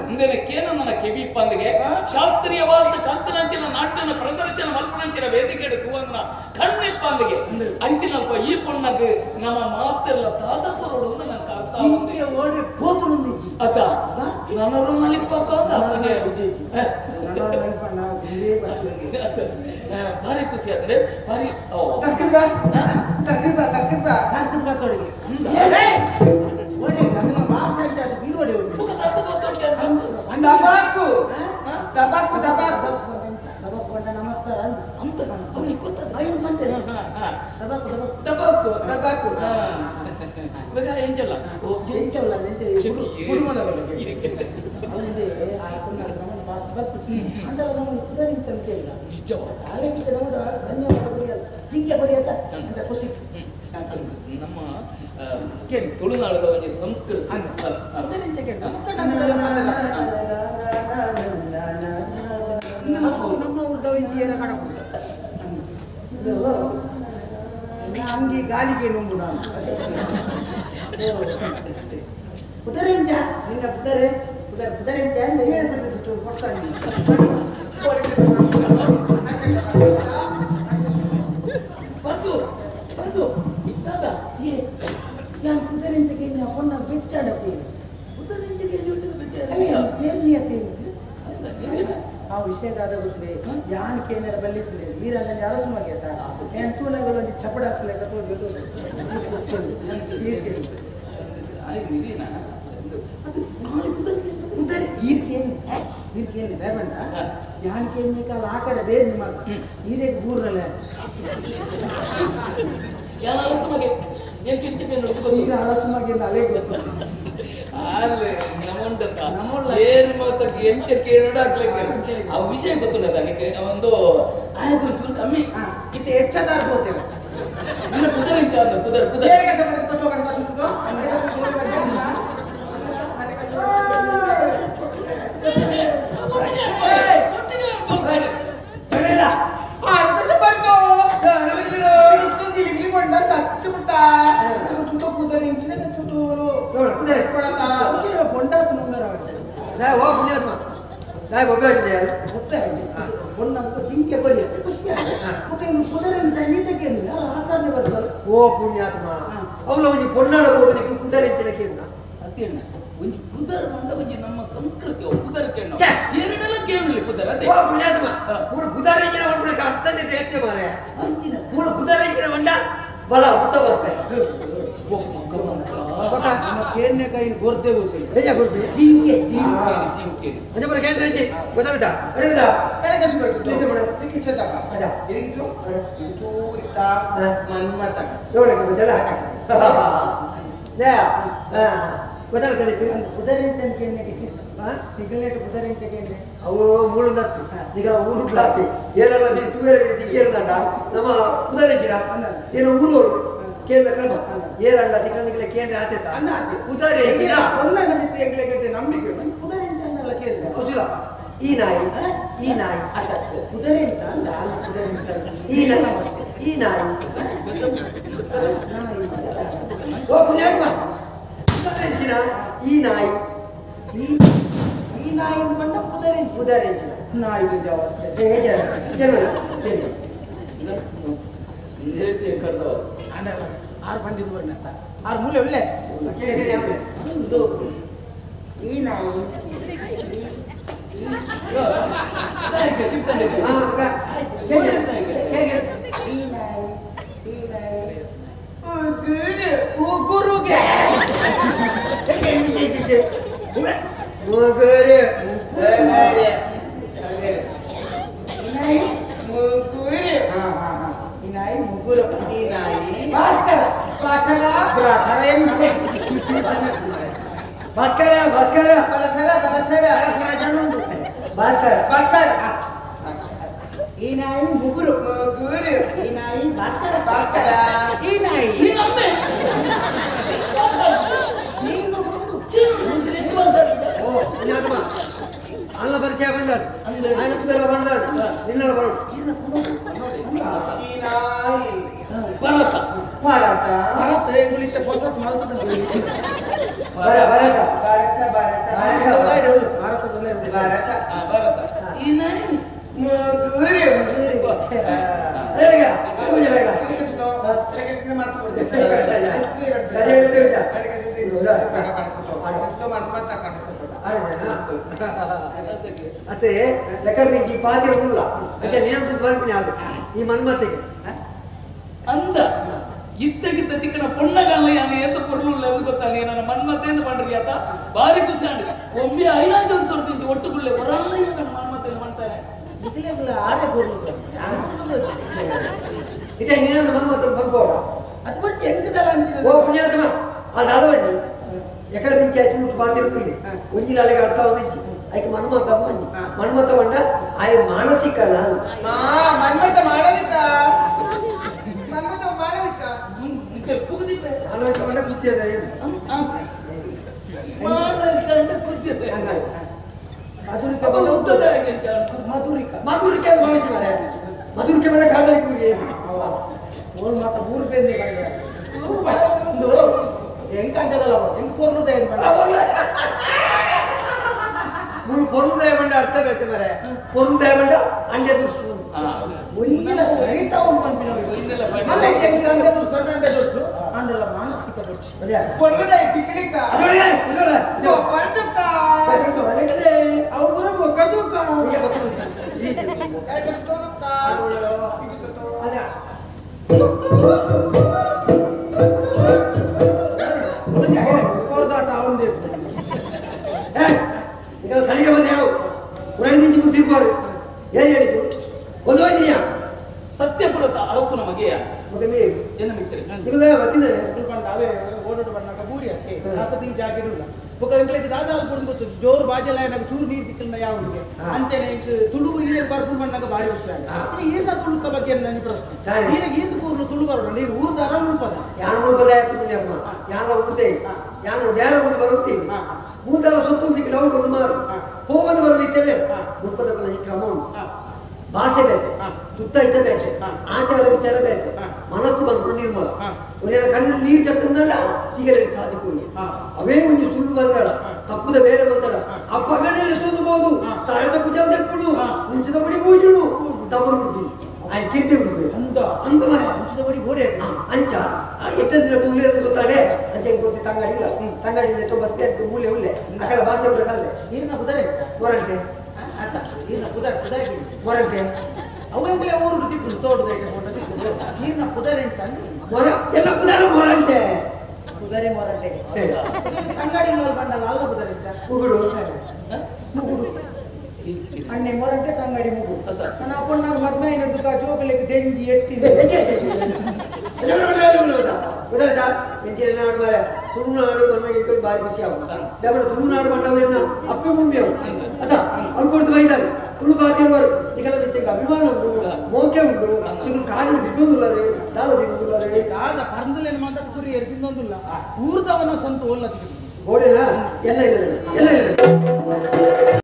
ಇಂದನೆ ಕೇನನ KV ಪಂದಿಗೆ ಶಾಸ್ತ್ರೀಯವಾದ ಕಲ್ತನಂಚಿನ ನಾಟ್ಯನ ಪ್ರದರ್ಶನ ಮಲ್ಪನಂಚಿನ ವೇದಿಕೆ ತೂವಂದನ ಕಣ್ಣಿಪ್ಪಂದಿಗೆ ಅಂಚಿನಲ್ಪ ಈ ಪೊಣ್ಣಗ್ ನಮ್ಮ ಮಾತೆಲ್ಲ ತಾತ ಕೊರಡು ನನ್ನ ಅರ್ಥ ಅತ್ತ ನನರು ನಲಿಪ್ಪ ಭಾರಿ ಖುಷಿ ಆದ್ರೆ ಭಾರಿ ನಮ್ಮ ತುಳುನಾಡದ ಒಂದು ಸಂಸ್ಕೃತಿ ಅಂಗಿ ಗಾಳಿಗೆ ನುಂಗು ನಾನು ಪುದರೆಂಚ ನಿನ್ನ ಪುದರೆ ಪುದರ್ ಪುದರೆಂಚ ಅಂದ್ರೆ ಏನು ಕೊಡ್ತಾನೆ. ಬಂದು ಬಂದು ದಾದಾ ನಾನು ಪುದರೆಂಚಗೆ ಪೊಣ್ಣ ಬೆಚ್ಚಾಡತ್ತೆ ಪುದರೆಂಚಗೆ ಆ ವಿಷಯದಾದ ಗೊತ್ತಿದೆ ಯಾನ್ ಕೇನರ ಬಲ್ಲಿತ್ತದೆ ವೀರಂದ್ರೆ ಅರಸು ಮಗೇತ ಏನ್ ತೂಲಗಳು ಒಂದು ಚಪಡಾಸಲೆ ಈರ್ಕೇನು ದಯಬಂಡ ಯಾನ್ ಕೇನ್ ಕಾಲ ಆಕಡೆ ಬೇರೆ ನಿಮ್ಮ ಈರೇಗೆ ಬೂರಲ್ಲ ಈಗ ಅರಸು ಮಗೆ ಅಲೆ ಗೊತ್ತು ಆ ವಿಷಯ ಗೊತ್ತಿಲ್ಲ ನನಗೆ ಒಂದು ಕಮ್ಮಿ ಇತ್ತೆ ಹೆಚ್ಚದಾರ ಹೋಗ್ತೇವೆ ಕುದರ್ ಕುದರ್ ಓ ಪುಣ್ಯಾತ್ಮ ಅವಳ ಒಂಜಿ ಪೊನ್ನಾಡ ಹೋದ ಕುದರೆಂಚಿನ ಕೇಳ ಅದೇನ ಒಂಜಿ ಪುದರ್ ಮಂಡ ಒಂಜಿ ನಮ್ಮ ಸಂಸ್ಕೃತಿ ಪುದರ್ ಕೇಳ ಎರಡೆಲ್ಲ ಕೇಳಲಿ ಪುದರ್ ಅದೇ ಓ ಪುಣ್ಯಾತ್ಮ ಮೂರು ಪುದರೆಂಚಿನ ಒಂಡ ಅರ್ಥನೇ ದೇತೆ ಮಾರೆ ಮೂರು ಪುದರೆಂಚಿನ ಒಂಡ ಬಲ ಮುತ್ತ ಬರ್ಪೆ ಕೇನ್ನೆ ಕೈ ಗೊರ್ತೆ ಗೊತ್ತಿಲ್ಲ ಏ ಗೊರ್ಪೆ ಜಿಂಕೆ ಜಿಂಕೆ ಜಿಂಕೆ ಅಜ ಬರ ಕೇನ್ರೆ ಜಿ ಗೊತ್ತಾಯ್ತಾ ಅಡಿದ ಕರೆಕಸ್ ಬರ್ತು ಲಿಖಿಸದಪ್ಪ ಅಜ ಇರಿತು ಸೂರಿತ ಮನ್ಮತ ನೋಡಕ್ಕೆ ಬಂದಲ್ಲ they ಗೊತ್ತಾಯ್ತಾ ಪುದರೆಂತ ಕೇನ್ನೆಗೆ ನಿಗಲೇಟ್ ಪುದರೆಂಚ ಕೇನ್ನೆ ಅವು ಮೂಲದತ್ತು ನಿಗಲ ಊರುಡ್ಲಾತಿ ಏರಲ್ಲ ತುವೇರ ತಿಕ್ಕೇರದಂಡ ನಮ್ಮ ಪುದರೆಂಚಿನ ಏನು ಊರು ಕೇಂದ್ರ ಕ್ರಮ ಏರಲ್ಲ ತಿಕ್ಕನಿಗೆ ಕೇಂದ್ರ ಆತೆ ಪುದರೆಂಚಿನ ನಂಬಿಕೆ ಪುದರೆಂಚ ಅನ್ನಲ್ಲ ಕೇಂದ್ರ ಹೌದಿಲ್ಲ ಈ ನಾಯಿ ಈ ನಾಯಿ ಪುದರೆಂಚ ಅಂದ ಪುದರೆಂಚ ಈ ನಾಯಿ ಈ ನಾಯಿ ಓ ಪುಣ್ಯಾತ್ಮ ಪುದರೆಂಚಿನ ಈ ನಾಯಿ ಈ ಈ ನಾಯಿ ಬಂದ ಪುದರೆಂಚ ಪುದರೆಂಚಿನ ನಾಯಿ ಅವಸ್ಥೆ ಆರು ಬಂಡಿದ್ದು ಬರ್ನತ್ತ ಆರು ಮೂಲೆ ಒಳ್ಳೆ ಈ ನಾಯಿ ಉಗುರುಗೆ ಮುಗುರು ಈ ನಾಯಿ ಮುಗುರು ಈ ನಾಯಿ ಭಾಸ್ಕರ ಭಾಷಣ ಭಾಸ್ಕರ ಭಾಸ್ಕರ ಬಲಸರ ಬಲಸರ ಭಾಸ್ಕರ ಭಾಸ್ಕರ ಈ ನಾಯಿ ಮುಗುರು ಮುಗುರು ಈ ನಾಯಿ ಭಾಸ್ಕರ ಭಾಸ್ಕರ ಈ ನಾಯಿ ಓ ಪುಣ್ಯಾತ್ಮ ಅಲ್ಲ ಪರಿಚಯ ಬಂದಾರು ఆయన ಕುದರ ಬಂದಾರು ನಿನ್ನಡ ಬರೋಡು ಈ ನಾಯಿ ಭರತ ಭಾರತ ಭರತ ಇಂಗ್ಲಿಷ್ ಹೊಸತ್ ಮಾಲ್ತದ ಭರತ ಭರತ ಭರತ ಭರತ ಅತ್ತೆ ಯಾಕಂದ್ರೆ ಈ ಪಾತಿರ ಮುಲ್ಲ ಅಚ್ಚ ನೀನಂತ ಬರ್ಪಿನಿ ಅದು ಈ ಮನ್ಮತೆಗೆ ಅಂದ ಇತ್ತಗಿತ್ತ ತಿಕ್ಕನ ಪೊಣ್ಣಗಲ್ಲ ಯಾನು ಏತ ಪೊರ್ಲು ಎಂದು ಗೊತ್ತಾನೆ ನನ್ನ ಮನ್ಮತೆ ಎಂದು ಪಂಡ್ರಿ ಆತ ಬಾರಿ ಖುಷಿ ಅಂడి ಒಮ್ಮೆ ಐನಾಜ್ ವರ್ಷ ತಿಂತಿ ಒಟ್ಟುಗುಳ್ಳೆ ಹೊರಲ್ಲ ನನ್ನ ಮನ್ಮತೆ ಮಾಡ್ತಾರೆ ಆರೆ ಪೊರ್ಲು ಇದೇ ನೀನಂತ ಮನ್ಮತೆ ಬಂದ್ಬೋಡ ಅದು ಬಿಟ್ಟು ಎಂಕದಲ್ಲ ಅನ್ಸಿದ ಓ ಪುಣ್ಯಾತ್ಮ ಅಲ್ಲಿ ದಾದವಣ್ಣಿ ಎಕಡೆ ದಿಂಚಿ ಆಯ್ತು ಮುಟ್ಟು ಪಾತಿರ್ಪುಲ್ಲಿ ಒಂಜಿಲ ಅಲೆಗೆ ಅರ್ಥ ಒಂದಿಚ್ಚಿ ಆಯ್ಕೆ ಮನ್ಮತ ಬನ್ನಿ ಮನ್ಮತ ಬಣ್ಣ ಆಯ್ ಮಾನಸಿಕ ನಾನು ಮನ್ಮತ ಮಾಡಲಿಕ್ಕ ಮನ್ಮತ ಮಾಡಲಿಕ್ಕ ಮಾನಸಿಕ ಬಣ್ಣ ಕುತ್ತಿಯದ ಏನು ಮಧುರಿಕ ಮಧುರಿಕ ಮಧುರಿಕೆ ಮಾಡಿದ್ದಾರೆ ಮಧುರಿಕೆ ಬಣ್ಣ ಕಾಡಲಿಕ್ಕೆ ಏನು ಓಲ್ ಮಾತ ಮೂರು ಬೇಂದೆ ಒಂದು ಎಂಕ ಅಂಜದಲ್ಲ ಎಂಕ್ ಪೊರ್ಲುದ ಏನು ಮೂರು ಪೊರ್ಲುದಯ ಬಂಡ ಅರ್ಥ ಬೇಕು ಮರೆ ಪೊರ್ಲುದಯ ಬಂಡ ಅಂಡೆ ದುರ್ಸು ಒಂಜಿಲ ಸರಿತ ಉಂಟು ಪನ್ಪಿನ ಮಲ್ಲ ಎಂಕ್ ಅಂಡೆ ದುರ್ಸು ಅಂಡೆ ದುರ್ಸು ಅಂಡಲ್ಲ ಮಾನಸಿಕ ದುರ್ಸು ಪೊರ್ಲುದಯ ಟಿಕ್ಲಿಕ್ಕ ಪಂಡಕ್ಕ ಅವು ಗುರುಗು ಕದುಕ ಕೊರ್ದಾಟ ಅವಂದೇ ಈಗ ಸರಿಗೆ ಬಂದೆ ಯಾವ ಉರಣದಿಂಚಿ ಮುತ್ತಿರ್ಕೋರು ಏನು ಹೇಳಿದ್ದು ಒಂದು ವೈದ್ಯ ಸತ್ಯಪುರತ ಅರಸು ನಮಗೆ ಮತ್ತೆ ಮೇರು ಏನು ಮಿತ್ರ ಈಗ ಬರ್ತಿದ್ದಾನೆ ಬಂಡ ಅವೇ ಓಡೋಡು ಬಣ್ಣಕ ಬೂರಿ ಅತ್ತೆ ನಾಪತಿ ಜಾಗ ಇಡುಲ್ಲ ಬೊಕ ಎಂಕ್ಲೆಗ್ ದಾದ ಆಲ್ಪುಂಡು ಗೊತ್ತು ಜೋರು ಬಾಜೆಲ ಏನಾಗ ಚೂರು ನೀರು ತಿಕ್ಕಲ್ನ ಯಾವ್ಗೆ ಅಂಚೆನೆ ಎಂಕ್ ತುಳು ಈರೇನು ಬರ್ಪುಂಡು ಬಣ್ಣಗ ಭಾರಿ ಖುಷಿ ಆಗ ಈರ್ನ ತುಳುತ್ತ ಬಗ್ಗೆ ನನ್ನ ಪ್ರಶ್ನೆ ಈರಿಗೆ ಈತು ಕೂರ್ಲು ತುಳು ಬರೋಣ ನೀರು ಊರ್ದಾರ ಉಳ್ಪದ ಯಾನ್ ಉಳ್ಪದ ಆಯ್ತು ಪುಣ್ಯಾತ್ಮ ಯಾನ ಊರ್ದೆ ಯಾನು ಬೇರೆ ಒಂದು ಬರುತ್ತೀನಿ ಮೂರ್ದಾರ ಸುತ್ತು ದಿಕ್ಕಿನ ಅವ್ನು ಒಂದು ಮಾರು ಹೋಗಲು ಬರಲಿದ್ದೇನೆ ಉಳ್ಪದ ಈ ಕ್ರಮ ಉಂಟು ಭಾಷೆ ಬೇತೆ ಸುತ್ತ ಇದ್ದ ಬೇತೆ ಆಚಾರ ವಿಚಾರ ಬೇತೆ ಮನಸ್ಸು ಬಂದು ನಿರ್ಮಲ ಒಂದೇನ ಕಣ್ಣು ನೀರು ಜತ್ತನ್ನಲ್ಲ ತಿಗಲಿ ಸಾಧಿಕೊಂಡು ಅವೇ ಒಂದು ಸುಳ್ಳು ಬಂದಳ ತಪ್ಪುದ ಬೇರೆ ಬಂದಳ ಆ ಪಗಡೆಯಲ್ಲಿ ಸುಳ್ಳಬಹುದು ತಳೆದ ಕುಜಲ್ ದೆಪ್ಪುಡು ಮುಂಚಿದ ಬಡಿ ಪೂಜುಡು ತಪ್ಪು ಬಿಡ್ತೀನಿ ఆయన కీర్తి ఉంటుంది అంత మరి ಅಂಚ ಎಟ್ಟಂದಿನ ಕುಳ್ಳಿ ಅಂತ ಗೊತ್ತಾಡೆ ಅಂಚ ಇಂಕೊತ್ತಿ ತಂಗಾಡಿ ಇಲ್ಲ ತಂಗಾಡಿ ಇಲ್ಲ ತೊಂಬತ್ತು ಮೂಲೆ ಉಳ್ಳೆ ಅಕಡ ಭಾಷೆ ಬರಕಲ್ದೆ ನೀರಿನ ಕುದರೆ ಮೊರಂಟೆ ಮೊರಂಟೆ ಅವೆಂಗ್ಲೇ ಊರು ತಿಪ್ಪು ತೋಟದ ನೀರಿನ ಕುದರೆ ಅಂತ ಮೊರ ಎಲ್ಲ ಕುದರೆ ಮೊರಂಟೆ ಕುದರೆ ಮೊರಂಟೆ ತಂಗಾಡಿ ಬಂಡಲ್ಲ ಅಲ್ಲ ಕುದರೆ ಮುಗುಡು ಮುಗುಡು ಅಣ್ಣೆ ಮೊರಂಟೆ ತಂಗಾಡಿ ಮುಗುಡು ನನ್ನ ಅಪ್ಪಣ್ಣ ಮದ್ಮೆ ಏನದು ಜೋಗಲಿಕ್ಕೆ ಡೆಂಜಿ ಎಟ್ಟಿದೆ ತುಳುನಾಡು ಮಾರೆ ತುಳುನಾಡು ನನ್ನ ಬಾರಿ ಖುಷಿ ಆಗುದು ದೇವರ ತುಳುನಾಡು ಬಂಡವೇನ ಅಪ್ಪೆ ಭೂಮಿ ಅವರು ಅಥ ಅಲ್ಪೊಡ್ದು ಬೈದಾರೆ ತುಳು ಬಾತಿರುವರು ಈಗೆಲ್ಲ ಮಿತ್ತಿಗೆ ಅಭಿಮಾನ ಉಂಟು ಮೋಕೆ ಉಂಟು ನೀವು ಕಾಲಿಡು ದಿಕ್ಕೊಂದುಲ್ಲಾರೆ ದಾದ ದಿಕ್ಕೊಂದುಲ್ಲಾರೆ ದಾದ ಪರಂದಲೇನು ಮಾತಾಡ ಕುರಿ ಎರ್ದಿಂದೊಂದುಲ್ಲ ಊರ್ದವನ ಸಂತ ಓಲ್ಲ ಗೋಡೆನ ಎಲ್ಲ ಇಲ್ಲ ಎಲ್ಲ ಇಲ್ಲ.